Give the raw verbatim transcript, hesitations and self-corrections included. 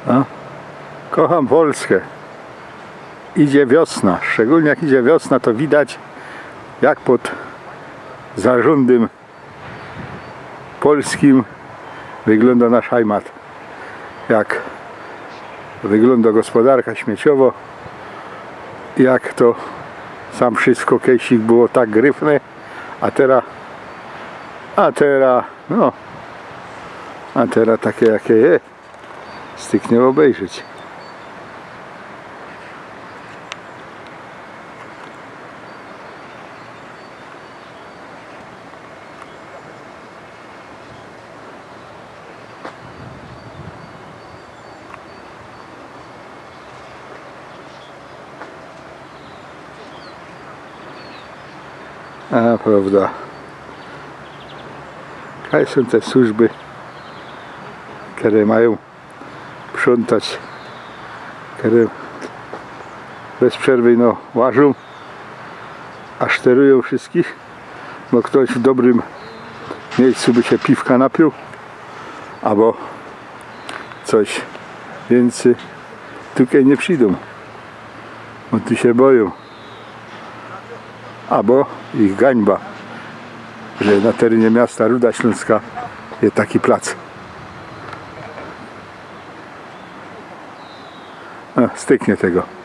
A? Kocham Polskę. Idzie wiosna. Szczególnie jak idzie wiosna, to widać, jak pod zarządym polskim wygląda nasz heimat. Jak wygląda gospodarka śmieciowo. Jak to sam wszystko kejsik było tak gryfne, a teraz, a teraz, no, a teraz takie, jakie jest. Styknie obejrzeć. A, prawda. Kaj sōm te służby, kere majōm sprzątać, kere bez przerwy, no, łażōm, a szterujōm wszystkich, bo ftoś w dobrym miejscu by sie piwka napiōł, abo coś, wiync tukej niy przidōm, bo tu sie bojōm. Abo ich gańba, że na terenie miasta Ruda Ślōnska je taki plac. A, styknie tego.